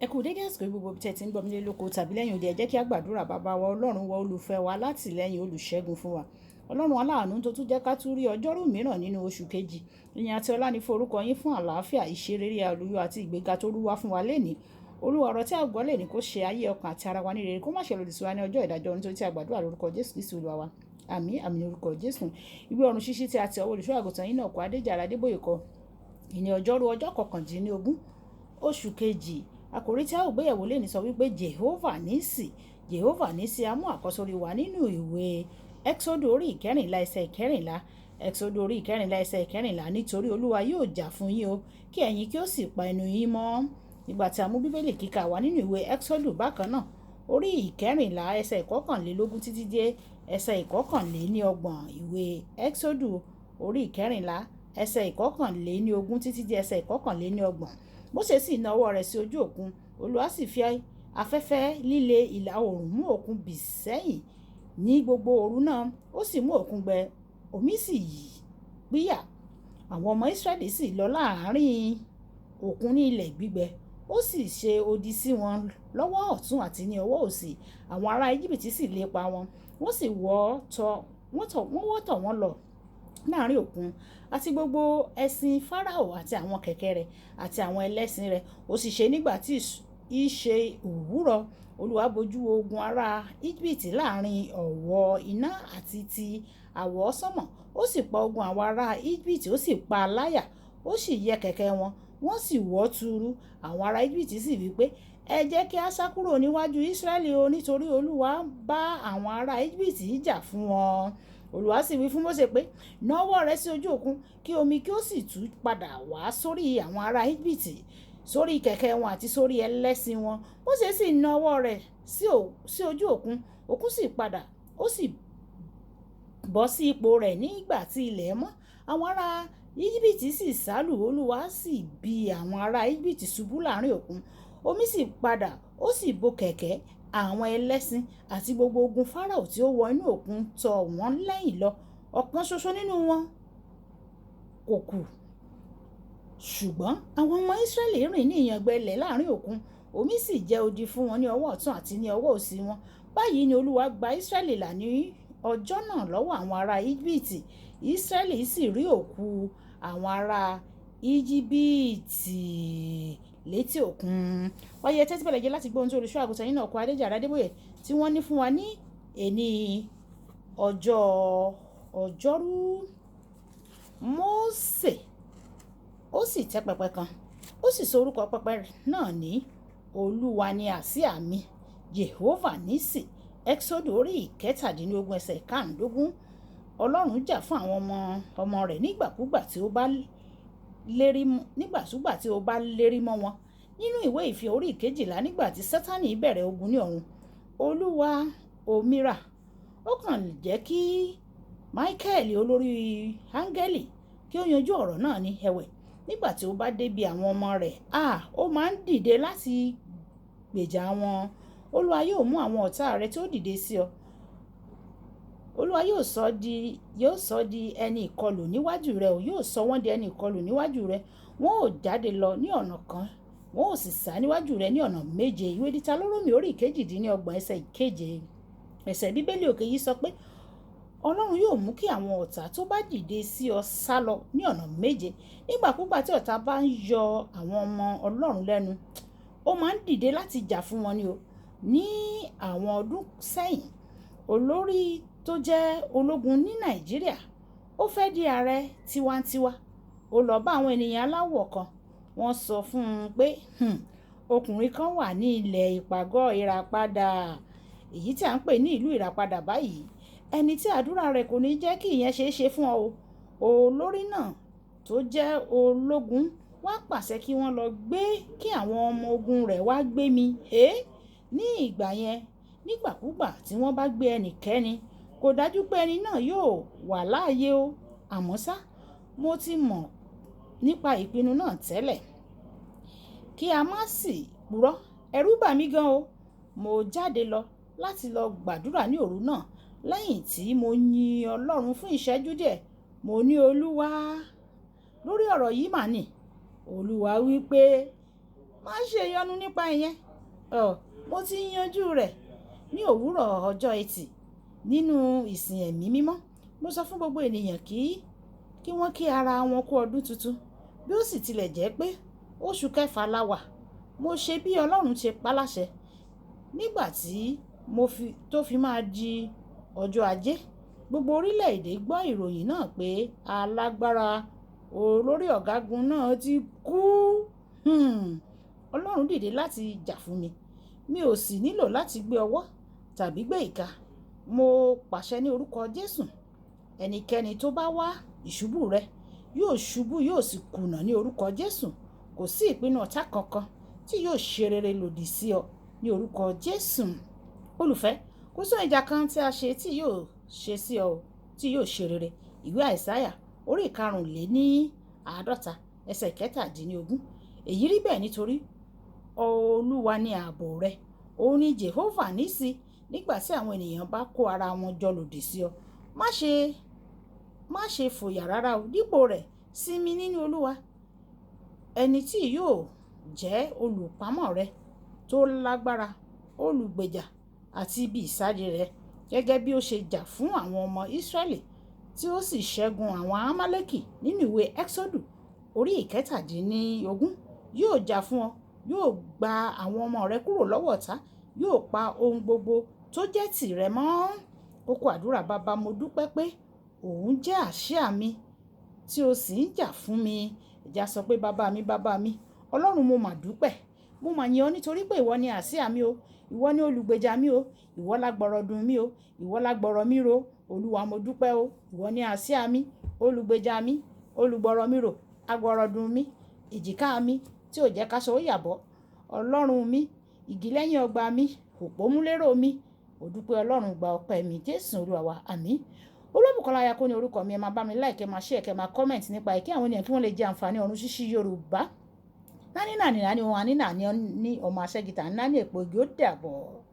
Ẹ kú dédé àsìkò yìí gbogbo ibi tí ẹ ti ń gbọ́ mi nílé lóko tàbí lẹ́yìn odi. Ẹ jẹ́ kí a gbàdúrà. Bàbá wa, Ọlọ́run wa, olùfẹ́ wa, látìlẹ́yìn olùṣẹ́gun fún wa. Ọlọ́run aláàánú tó tún jẹ́ ká tún rí ọjọ́rú mìíràn nínú oṣù kejì. Ìyìn àti ọlá ní fún orúkọ yín fún àlàáfíà, ìṣerere, àlùyọ àti ìgbéga tó rú wá fún wa lénìí. Olúwa, ọ̀rọ̀ tí a gbọ́ lénìí kó ṣe ayé, ọkàn àti ara wa ní rere, kó má ṣe lòdì sí wa ní ọjọ́ ìdájọ́, nítorí tí a gbàdúrà lórúkọ Jésù Kristi Olúwa wa. Àmín, àmín, orúkọ Jésù. Ìwé ọ̀run ṣíṣí tí a ti ọwọ́ olùṣọ́ àgùntàn yín náà kọ, Adéjàre Adébóyè kọ. Ìní ọjọ́rú, ọjọ́ 19 oṣù kejì. Àkòrí tí a ó gbéyẹ̀wò lénìí sọ wípé Jehovah Nissi. Jehovah Nissi, a mú àkọ́sórí wa nínú ìwé Exodus orí 14 ẹsẹ̀ 14. Exodus orí 14 ẹsẹ̀ 14: "Nítorí Olúwa yóò jà fún yín o, kí ẹ̀yin kí ó sì pa ẹnu yín mọ́." Nígbà tí a mú Bíbélì kíkà wá nínú ìwé Exodus bákan náà, orí 14 ẹsẹ̀ 21 títí dé ẹsẹ̀ 31. Ìwé Exodus orí 14 ẹsẹ̀ 21 títí dé ẹsẹ̀ 31. Mósè sì na ọwọ́ rẹ̀ sí ojú òkun, Olúwa sì fi afẹ́fẹ́ líle ìlà oòrùn mú òkun bì sẹ́yìn ní gbogbo òru náà, ó sì mú òkun gbẹ, omi sì yí píyà. Àwọn ọmọ Ísírẹ́lì sì lọ láàárín òkun ní ilẹ̀ gbígbẹ, ó sì ṣe odi sí wọn lọ́wọ́ ọ̀tún àti ní ọwọ́ òsì. Àwọn ará Íjíbítì sì lépa wọn, wọ́n sì wọ́ tọ̀ wọ́n lọ láàrin òkun, àti gbogbo ẹṣin Fáráò àti àwọn kẹ̀kẹ́ rẹ̀ àti àwọn ẹlẹ́ṣin rẹ̀. Ó sì ṣe nígbà tí í ṣe òwúrọ̀, Olúwa bojú ogun ará Íjíbítì láàrin ọ̀wọ́ iná àti ti àwọsánmọ̀. Ó sì pa ogun àwọn ará Íjíbítì, ó sì pa láyà, ó sì yẹ kẹ̀kẹ́ wọn, wọ́n sì wọ́ tuuru. Àwọn ará Íjíbítì sì wí pé, "Ẹ jẹ́ kí a sá kúrò níwájú Ísírẹ́lì o, nítorí Olúwa bá àwọn ará Íjíbítì jà fún wọn." Olúwa sì wí fún Mósè pé, "Na ọwọ́ rẹ sí ojú òkun, kí omi kí ó sì tú padà wá sórí àwọn ará Íjíbítì, sórí kẹ̀kẹ́ wọn àti sórí ẹlẹ́ṣin wọn." Mósè sì na ọwọ́ rẹ̀ sí ojú òkun, òkun sì padà, ó sì bọ́ sí ipò rẹ̀ nígbà tí ilẹ̀ mọ́. Àwọn ará Íjíbítì sì sálù, Olúwa sì bì àwọn ará Íjíbítì ṣubú láàrin òkun. Omi sì padà, ó sì bo kẹ̀kẹ́, àwọn ẹlẹ́ṣin àti gbogbo ogun Fáráò tí ó wọ inú òkun tọ̀ wọ́n lẹ́yìn lọ. Ọ̀kan ṣoṣo nínú wọn kò kù. Ṣùgbọ́n àwọn ọmọ Ísírẹ́lì rìn ní ìyàngbẹ ilẹ̀ láàrin òkun, omi sì jẹ́ odi fún wọn ní ọwọ́ ọ̀tún àti ní ọwọ́ òsì wọn. Báyìí ni Olúwa gba Ísírẹ́lì là ní ọjọ́ náà lọ́wọ́ àwọn ará Íjíbítì. Ísírẹ́lì sì rí òkú àwọn ará Íjíbítì létí òkun. Wáyé tẹ́tí bẹ̀rẹ̀ jẹ́ láti gbọ́ ohun tí olùṣọ́ àgùntàn yín náà kọ, Adéjàre Adébóyè, tí wọ́n ní fún wa ní èní ọjọ́ ọjọ́rú. Mósè ó sì tẹ́ pẹpẹ kan, ó sì sọ orúkọ pẹpẹ náà ní "Olúwa ni àsíá mi", Jehovah Nissi. Exodus orí 17 ẹsẹ̀ 15. Ọlọ́run jà fún àwọn ọmọ ọmọ rẹ̀ nígbàkúgbà tí ó bá lérí mọ́ wọn. Nínú ìwé Ìfihàn orí 12, nígbà tí Sátánì bẹ̀rẹ̀ ogun ní ọ̀run, Olúwa òmírà ó kàn jẹ́ kí Michael, olórí áńgẹ́lì, kí ó yanjú ọ̀rọ̀ náà ní ẹ̀wẹ̀. Nígbà tí ó bá débi àwọn ọmọ rẹ̀, ó máa ń dìde láti gbèjà wọn. Olúwa yóò mú àwọn ọ̀tá rẹ tí ó dìde sí ọ. Olúwa yóò sọ di ẹni ìkọlù níwájú rẹ, yóò sọ wọ́n di ẹni ìkọlù níwájú rẹ. Wọn ó jáde lọ ní ọ̀nà kan, wọn ó sì sá níwájú rẹ ní ọ̀nà méje. Ìwé Dítarónómì orí 28 ẹsẹ̀ 7. Ẹsẹ̀ Bíbélì òkè yìí sọ pé Ọlọ́run yóò mú kí àwọn ọ̀tá tó bá dìde sí ọ sá lọ ní ọ̀nà méje. Nígbàkúgbà tí ọ̀tá bá ń yọ àwọn ọmọ Ọlọ́run lẹ́nu, ó máa ń dìde láti jà fún wọn ni o. Ní àwọn ọdún sẹ́yìn, olórí tó jẹ́ ológun ní Nàìjíríà, ó fẹ́ di ààrẹ tiwantiwa. Ó lọ bá àwọn ènìyàn aláwọ̀ kan. Wọ́n sọ fún un pé ọkùnrin kan wà ní ilẹ̀ ìpàgọ́ Ìràpadà, èyí tí à ń pè ní ìlú Ìràpadà báyìí, ẹni tí àdúrà rẹ̀ kò ní jẹ́ kí ìyẹn ṣeé ṣe fún ọ o. Olórí náà tó jẹ́ ológun wá pàṣẹ kí wọ́n lọ gbé kí àwọn ọmọ ogun rẹ̀ wá gbé mi. Ní ìgbà yẹn, nígbàkúgbà tí wọ́n bá gbé ẹnikẹ́ni, kò dájú pé ẹni náà yóò wà láàyè o. Àmọ́ ṣá, mo ti mọ̀ nípa ìpinnu náà tẹ́lẹ̀. Kí a má sì purọ́, ẹ̀rù bà mí gan o. Mo jáde lọ láti lọ gbàdúrà ní òru náà. Lẹ́yìn tí mo yin Ọlọ́run fún ìṣẹ́jú díẹ̀, mo ní, "Olúwa, lórí ọ̀rọ̀ yìí mà ní." Olúwa wí pé, "Má Má ṣe yọnu nípa ìyẹn. Mo ti yanjú rẹ̀ ní òwúrọ̀ ọjọ́ Ẹtì nínú ìsìn ẹ̀mí mímọ́. Mo sọ fún gbogbo ènìyàn kí wọ́n kí ara wọn kú ọdún tuntun. Bí ó sì tilẹ̀ jẹ́ pé oṣù kẹfà la wà, mo ṣe bí Ọlọ́run ṣe paláṣẹ. Nígbà tí tó fi máa di ọjọ́ ajé, gbogbo orílẹ̀-èdè gbọ́ ìròyìn náà pé alágbára olórí ọ̀gágun náà ti kú. Ọlọ́run dìde láti jà fún mi. Mi ò sì nílò láti gbé ọwọ́ tàbí gbé ìka. Mo pàṣẹ ní orúkọ Jésù, ẹnikẹ́ni tó bá wá ìṣubú rẹ yóò ṣubú, yóò sì kùnà ní orúkọ Jésù. Kò sí ìpinnu ọ̀tá kankan tí yóò ṣe rere lòdì sí ọ ní orúkọ Jésù. Olùfẹ́, kò sí ìjà kan tí a ṣe tí yóò ṣe sí ọ tí yóò ṣe rere. Ìwé Àìsáyà orí 55 ẹsẹ̀ 17. Èyí rí bẹ́ẹ̀ nítorí Olúwa ni ààbò rẹ. Òun ni Jehovah nísì nígbà tí àwọn ènìyàn bá kó ara wọn jọ lòdì sí ọ. Má ṣe fòyà rárá o. Dípò rẹ̀, sinmi nínú Olúwa, ẹni tí yóò jẹ́ olùpamọ́ rẹ tó lágbára, olùgbèjà àti ibi ìsádi rẹ, gẹ́gẹ́ bí ó ṣe jà fún àwọn ọmọ Israẹli tí ó sì ṣẹ́gun àwọn Amaleki nínú ìwé Ẹ́xódù orí 17. Yóò jà fún ọ, yóò gba àwọn ọmọ rẹ kúrò lọ́wọ́ ọ̀tá, yóò pa ohun gbogbo tó jẹ́ tìrẹ mọ́. Kókó àdúrà. Baba, mo dúpẹ́ pé òun jẹ́ àsíá mi tí ó sì ń jà fún mi. Ẹ sọ pé bàbá mi, bàbá mi, Ọlọ́run, mo mà dúpẹ́. Mo mà yìn ọ́ nítorí pé ìwọ ni àsíá mi o. Ìwọ ni olùgbèjà mi o. Ìwọ lágbọ̀rọ̀ dùn mi o. Ìwọ lágbọ̀rọ̀ mi ro. Olúwa, mo dúpẹ́ o. Ìwọ ni àsíá mi, olùgbèjà mi, olùgbọ̀rọ̀ mi rò, agbọ̀rọ̀ dùn mi, èjìká mi tí ò jẹ́ káṣọ ó yàbọ̀. Ọlọ́run mi, igi lẹ́yìn ọgbà mi, òpómúléró mi. Mo dúpẹ́. Ọlọ́run, gba ọpẹ́ mi. Jésù Olúwa wa. Àmín. Olúbùkọ́lá Ayako ní orúkọ mi. Ẹ máa bá mi like, ẹ máa share, kẹ́ máa comment nípa ẹ̀ kí àwọn ènìyàn kí wọ́n lè jẹ àǹfààní ọ̀run ṣíṣí Yorùbá. Nání nàní nàní wọn àní nàní ní ọmọ aṣẹ́gìtà nání èpò igi. Ó dàbọ̀.